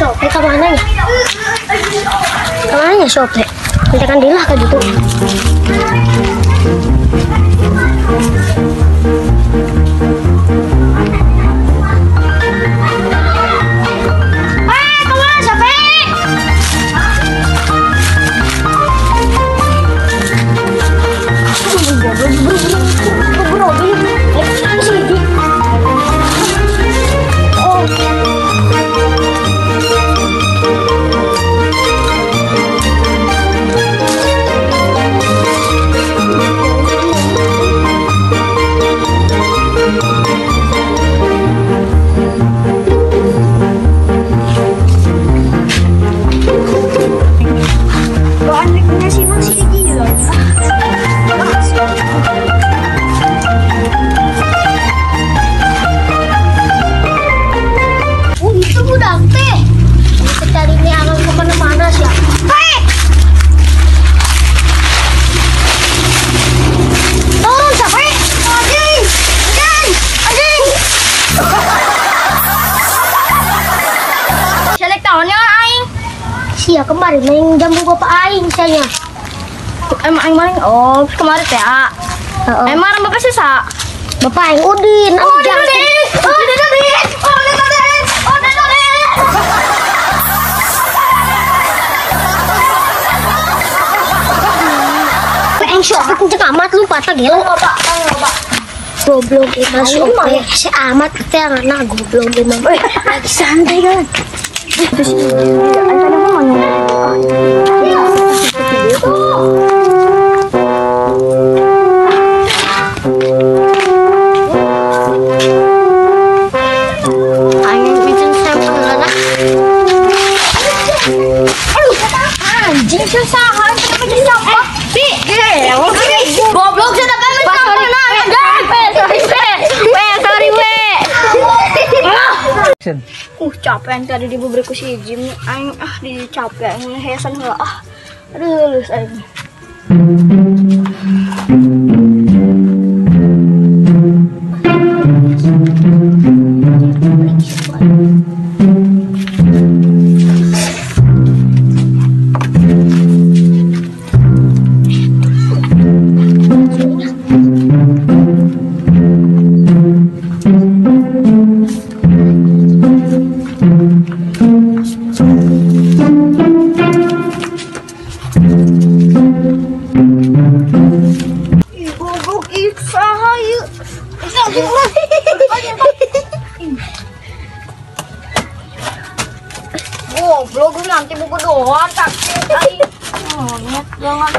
Sope ke mana ya? Kemana ya Sope? Minta kandilah ke gitu. Kemana Sope? Sia kemarin main jambu bapak aing saya. Emang aing main oh kemarin teh a. Emang bapak sisa. Bapak aing Udin. Udin. Udin. Udin. Udin. Udin. Udin. Aing sok aku cek amat lupa tak gelo. Bapak, bapak. Goblok emang sok si amat teh anak goblok emang. Lagi santai kan. Anjing susah, goblok sudah capek yang tadi dibubur ku si Jim, aing ah di capek aing hesan heula ah. Aduh, lulus aing. Goblok nanti buku doang sakit. Monyet jangan.